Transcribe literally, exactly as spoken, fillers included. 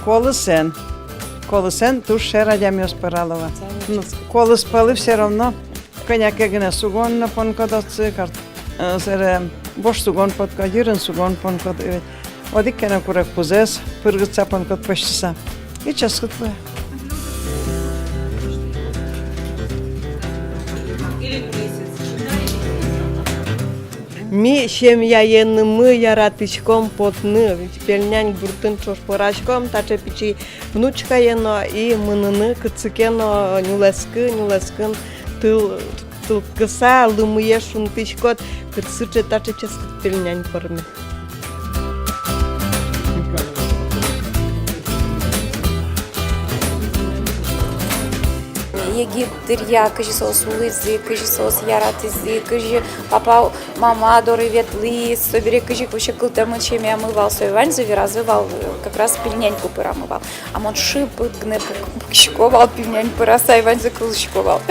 Колысэн. Колысэн туж шер адямиос пӧрало вал. Ну, колыс пӧлы всё равно кӧня ке гинэ сугон но понкод отчы, кар-, э, сэре вож сугон понкод, йырын сугон понкод, э, одӥг ке но курегпузэз пыргытса понкод пӧзьтыса. И ческыт луэ. Ми семьяенымы яратӥськом потыны, пельнянь гуртын ӵош пӧраськом, таӵе пичи внучкае но, и мыныны кытчы ке но нюлэскы, нюлэскын тыл-, тылкыса, лымые шунтӥськод, кытчы сыӵе таӵе ческыт пельнянь пӧрме. Егит дыръя кызьы соос улӥзы, кызьы соос яратӥзы, кызьы папа, мама доры ветлӥз, собере кызьы вообще кылдэмын семьямы вал, со ваньзэ веразы вал, э, как раз пельнянь пӧрамы вал. А мон шыпыт гинэ пук-, пукисько вал, пельнянь пӧраса, и ваньзэ кылӥсько вал.